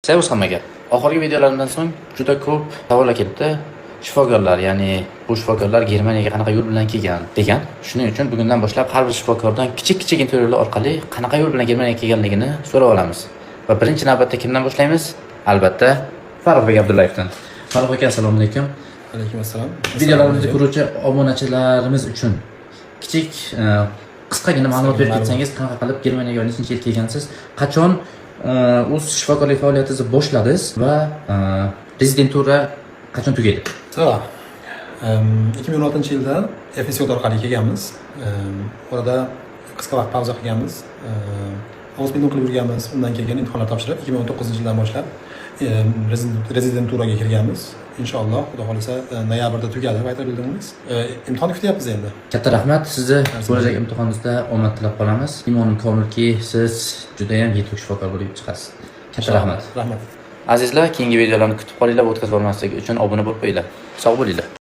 Servus hammaga. Oxirgi videolarimdan so'ng juda ko'p savollar kelibdi. Shifokorlar, ya'ni bu shifokorlar Germaniyaga qanaqa yo'l bilan kelgan degan. Shuning uchun bugundan boshlab har bir shifokordan kichik-kichik intervyular orqali qanaqa yo'l bilan Germaniyaga kelganligini so'rab olamiz. Va birinchi navbatda kimdan boshlaymiz? Albatta, Farruhbek Abdullayevdan. Farruh aka, assalomu alaykum. Alaykum assalom. Videolarimizni ko'ruvchi obunachilarimiz uchun kichik qisqagina ma'lumot berib ketsangiz, qanaqa qilib Germaniyaga va nechinchi yil kelgansiz, qachon o'z shifokorlik faoliyatingizni boshladingiz va rezidentura qachon tugaydi? So, 2016 yilda FSJ orqali kelganmiz. Orada qisqa vaqt pauza qilganmiz. Ausbildung qilib yurganmiz. Undan keyin imtihonlar topshirib, 2019 yildan boshlab rezidenturaga kirganmiz. Inshaalloh, Xudo xohlasa, noyabrda tugadi Weiterbildungimiz. Imtihonni kutyapmiz endi. Katta rahmat. Sizni bo'lajak imtihoningizda omad tilab qolamiz. Imonim komilki, siz judayam yetuk shifokor bo'lib chiqasiz. Katta rahmat. Rahmat. Azizlar, keyingi videolarni kutib qolinglar, o'tkazib olmaslik uchun obuna bo'lib qo'yinglar. Sog' bo'linglar.